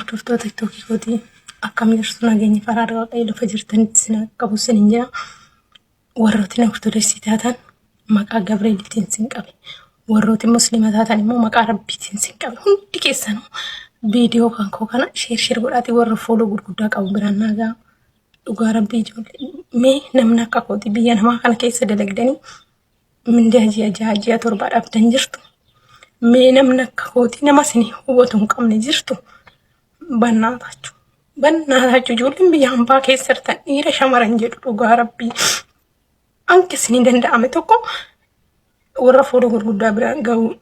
Hordoftoota TikTokii kootii, akkam jirtu? Nageenyi faraara Waaqayyo lafa jirtanitti isin haa qabu isiniin jira. Warrooti Ortodoksii taatan maqaa Gabreeliitiin isin qabe. Warrooti Musliima taatan immoo maqaa Rabbiitiin isin qabe. Hundi keessanuu viidiyoo kan koo kana share share godhaatii warra follow gurguddaa qabu biraan naa ga'a. Dhugaa Rabbii, ijoollee, mee namni akka kootii biyya namaa kana keessa dalagdanii mindaa ji'a 6, ji'a 7 dhabdan jirtu? Mee namni akka kootii nama isin hubatu hin qabne jirtu? Bannaa taachuu. Bannaa taachuu, ijoolleen biyya hambaa keessa jirtan, dhiira shamaran jedhu, dhugaa Rabbii. Anke isinii danda'ame tokko warra follow gurguddaa biraan ga'uu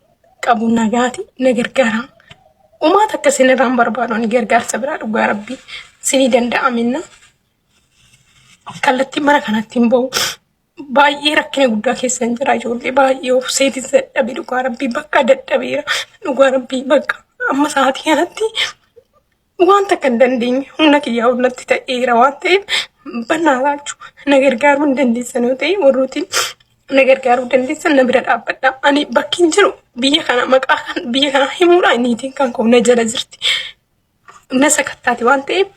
qabu nagaati na gargaara. Umaata akka isin irraan barbaadu ani gargaarsa biraa, dhugaa Rabbii, isinii danda'aminna. Kallattii mana kanatti hin ba'u. Baay'ee rakkina guddaa keessa hin jira, ijoollee, baay'ee of seetis dadhabe, dhugaa Rabbii, bakka dadhabeera, dhugaa Rabbii. Bakka amma sa'aatii kanatti wanta akka hin dandeenye humna kiyyaa ol natti ta'eera waan ta'eef, bannaa laachuu na gargaaruu hin dandeessan yoo ta'e, warrootiin na gargaaruu dandeessan na bira dhaabbadha. Ani bakki hin jiru biyya kana, maqaa kan biyya kana himuudhaan niitiin kan koo na jala jirti. Na sakattaati waan ta'eef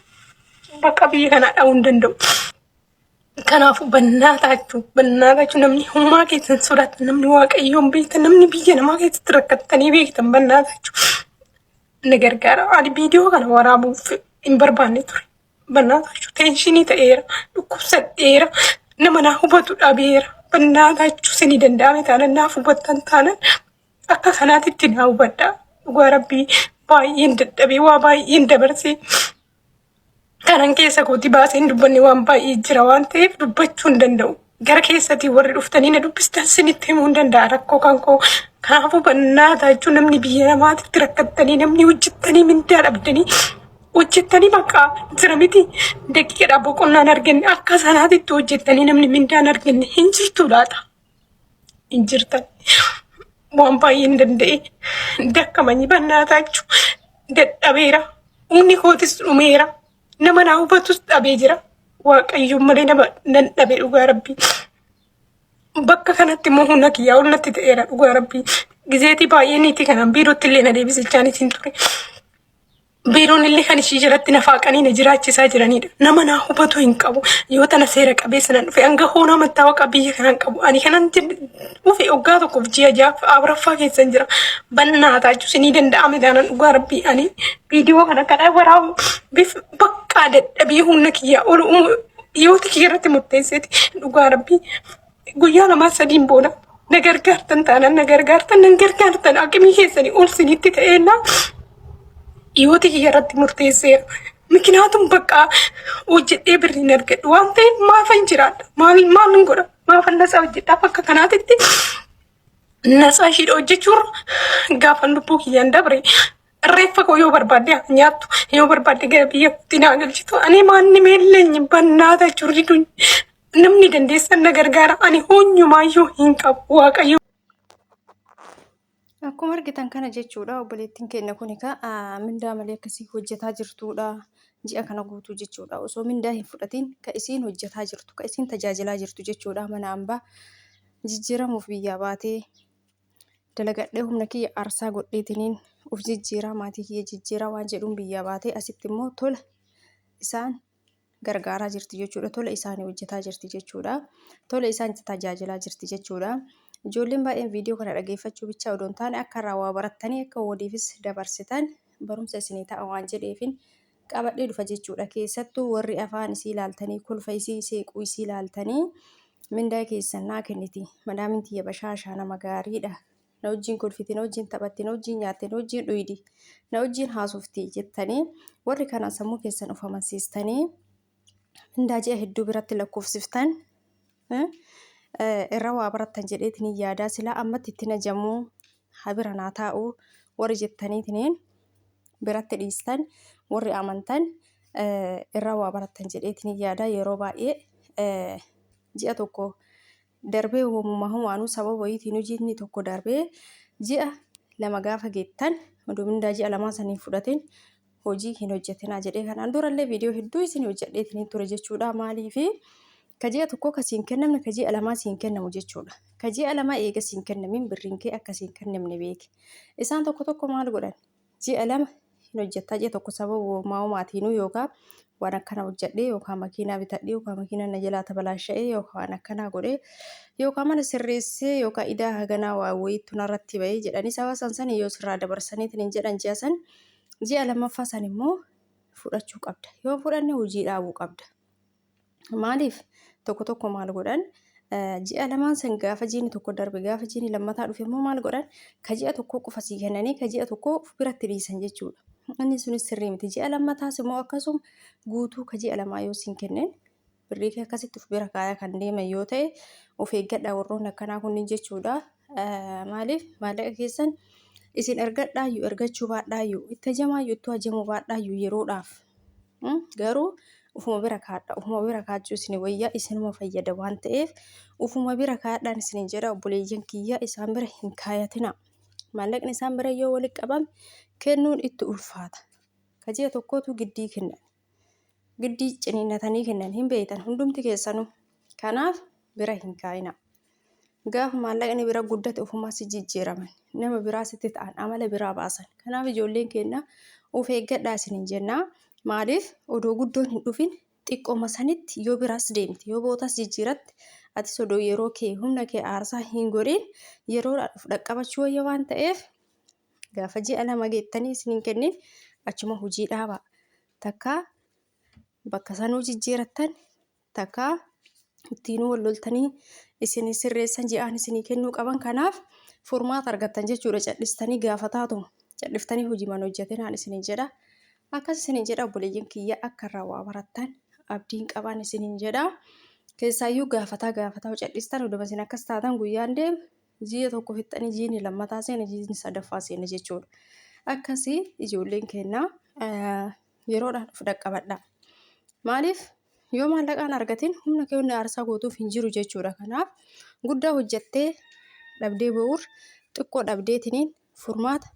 bakka biyya kanaa dha'uu hin danda'u. Kanaafuu bannaa taachuu, bannaa taachuu, namni hummaa keessan sodaatan, namni Waaqayyoon beektan, namni biyya namaa keessatti rakkattanii beektan, bannaa taachuu na gargaara. Ani viidiyoo kana waraabuuf hin barbaanne ture. Bannaa taachuu tension ta'eera, dhukkubsadheera, nama naa hubatu dhabeera. Bannaa taachuu isinii danda'ame taanaan, naaf hubattan taanaan, akka kanaatitti naa hubadhaa. Dhugaa Rabbii, baay'een dadhabee, waa baay'een dabarsee. Kanan keessa kooti baasee hin dubbanne waan baay'ee jira waan ta'eef dubbachuu hin danda'u. Gara keessatii warri dhuftanii na dubbistan sinitti himuu hin danda'a rakkoo kan koo. Kanaafuu bannaa taachuu, namni biyya namaatitti rakkattanii, namni hojjettanii mindaa dhabdanii, hojjettanii bakka jira miti, daqiiqadhaa boqonnaan arganne, akka sanaatitti hojjettanii namni mindaan arganne hin jirtu laata? Hin jirtan. Waan baay'ee hin danda'e. Dakkamanii bannaa taachuu dadhabeera. Humni kootis dhumeera. Nama naa hubatus dhabee jira. Waaqayyoon malee nama nan dhabe, dhugaa Rabbii. Bakka kanatti immoo humna kiyyaa ol natti ta'eera, dhugaa Rabbii. Gizeetii baay'ee niitii kanaan biirootti illee na deebisichaan isin ture. Biiroon illee kan ishii jalatti na faaqanii na jiraachisaa jiranidha. Nama naa hubatu hin qabu. Yoo tana seera qabeessa nan dhufe hanga hoonaa mattaawaqa biyya kanaan qabu. Ani kanan dhufe waggaa tokkoof ji'a 6 afuraffaa keessan jira. Bannaa taachuu isinii danda'ame taanaan, dhugaa Rabbii, ani viidiyoo kana kana waraabu bif bakka dadhabee humna kiyyaa ol dhiyoota kiyya irratti murteesseeti, dhugaa Rabbii, guyyaa lamaa sadiin booda na gargaartan taanaan, na gargaartan, nan gargaartan, aqimii keessanii ol sinitti ta'eenna dhiyoota kiyya irratti murteesseera. Mikinaatuun bakka hojjedhee birriin argadhu waan ta'eef maafan jiraadha? Maal maal godha? Maafan natsaa hojjedhaa? Bakka kanaatitti natsaa ishiidha hojjechuurra gaafan lubbuu kiyyaan dabre reeffa koo yoo barbaadde haa nyaattu, yoo barbaadde gara biyya kootti naa galchitu. Ani maanni meelleen bannaata jechuun namni dandeessan na gargaara. Ani eenyumaayyuu hin qabu, Waaqayyo. Akkuma argitan kana jechuudha, obboleettiin keenya kun egaa mindaa malee akkasii hojjetaa jirtudha. Ji'a kana guutuu jechuudha. Osoo mindaa hin fudhatiin ka isiin hojjetaa jirtu, ka isiin tajaajilaa jirtu jechuudha. Mana hambaa jijjiiramuuf biyyaa baatee dalagadhee humna kiyya aarsaa godheetiniin of jijjiiraa, maatii kiyya jijjiiraa waan jedhuun biyyaa baatee asitti immoo tola isaan gargaaraa jirti jechuudha. Tola isaanii hojjetaa jirti jechuudha. Tola isaan tajaajilaa jirti jechuudha. Ijoolleen baay'een viidiyoo kana dhageeffachuu bichaa odoo hin taane akka irraa waa barattanii akka waliifis dabarsitan barumsa isinii ta'a waan jedheefin qabadhee dhufa jechuudha. Keessattuu warri afaan isii ilaaltanii, kolfa isii, seequu isii ilaaltanii, mindaa keessan naa kenniti. Madaamin tiyya bashaashaa, nama gaariidha. Na wajjin kolfiti, na wajjin taphatti, na wajjin nyaatte, na wajjin dhuydi, na wajjin haasofti jettanii warri kanaan sammuu keessan of amansiistanii mindaa ji'a hedduu biratti lakkoofsiftan irra waa barattan jedheetiin yaadaa. Silaa ammatti itti najamuu habira naa taa'u warri jettaniitiin biratti dhiistan, warri amantan irra waa barattan jedheetiin yaadaa. Yeroo baay'ee ji'a tokko darbee uumamuma humaanuu sababa wayiitiin hojiin tokko darbee ji'a 2 gaafa geettan oduu mindaa ji'a 2 sanii fudhatin hojii hin hojjetinaa jedhee kanaan durallee viidiyoo hedduu isin hojjedheetiin ture jechuudha. Maaliifi ka ji'a tokko ka siin kennamne ka ji'a 2 siin kennamu jechuudha. Ka ji'a 2 eega siin kennamin birriin kee akka siin kennamne beeki. Isaan tokko tokko maal godhan? Ji'a 2 hin hojjettaa ji'a tokko sababa uumaatiinuu yookaan waan akkana hojjedhee yookaan makiinaa bitadhee yookaan makiinaa na jalaa tabalaasha'ee yookaan waan akkanaa godhee yookaan mana sirreessee yookaan idaa haganaa waa wayiitu narratti bahee jedhanii sababa san sanii yoo sirraa dabarsaniitiin hin jedhan ji'a san ji'a lammaffaa san immoo fudhachuu qabda. Yoo fudhanne hojii dhaabuu qabda. Maaliif tokko tokko maal godhan ji'a lamaan san gaafa jiini tokko darbe gaafa jiini lammataa dhufe immoo maal godhan ka ji'a tokko qofa sii kennanii ka ji'a tokko of biratti dhiisan jechuudha. Inni sunis sirrii miti. Ji'a lammataas immoo akkasuma guutuu ka ji'a lamaa yoo siin kenneen birrii kee akkasitti of bira kaayaa kan deeman yoo ta'e of eeggadhaa warroonni akkanaa kunniin jechuudha. Maaliif maallaqa keessan isin ergadhaayyuu ergachuu baadhaayyuu itti hajamaayyuu itti hajamuu baadhaayyuu yeroodhaaf. Garuu ufuma bira kaadha. Ufuma bira kaachuu isin wayya isinuma fayyada waan ta'eef ufuma bira kaadhaan isin jedha obboleeyyan kiyya isaan bira hin kaayatina. Maallaqni isaan bira yoo walitti qabame kennuun itti ulfaata. Ka ji'a tokkootu giddii kennan. Giddii ciniinnatanii kennan hin beektan hundumti keessanuu. Kanaaf bira hin kaayina. Gaafa maallaqni bira guddate ofumaa si jijjiiraman. Nama biraa sitti ta'an amala biraa baasan. Kanaaf ijoolleen keenya of eeggadhaa isiniin jenna. Maaliif odoo guddoon hin dhufin xiqqooma sanitti yoo biraas deemte yoo bootas jijjiiratte atis odoo yeroo kee humna kee aarsaa hin godhin yeroodhaan of dhaqqabachuu wayya waan ta'eef gaafa ji'a lama geettanii isin hin kennin achuma hojii dhaabaa. Takkaa bakka sanuu jijjiirattan takkaa ittiinuu wal loltanii isin sirreessan ji'aan isinii kennuu qaban kanaaf furmaata argattan jechuudha cadhistanii gaafataatuma cadhiftanii hojii mana hojjetinaan isiniin jedha akkas isiniin jedha obboleeyyan kiyya akka irraa waa barattan abdiin qabaan isiniin jedha keessaayyuu gaafataa gaafataa cadhistan oduma isin akkas taatan guyyaan deema ji'a tokko fixxanii jiini lammataa seena jiini sadaffaa seena jechuudha akkasii ijoolleen kennaa yeroodhaan of dhaqqabadha. Maaliif yoo maallaqaan argatin humna kee wanni aarsaa gootuuf hin jiru jechuudha. Kanaaf guddaa hojjettee dhabdee bo'uur xiqqoo dhabdeetiniin furmaata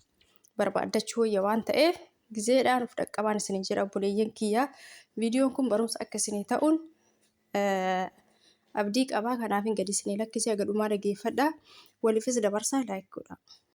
barbaaddachuu wayya waan ta'eef gizeedhaan of dhaqqabaan isiniin jedha obboleeyyan kiyyaa. Viidiyoon kun barumsa akka isinii ta'uun abdii qabaa. Kanaaf hin gadi isinii lakkisee haga dhumaa dhageeffadhaa. Waliifis dabarsaa like godhaa.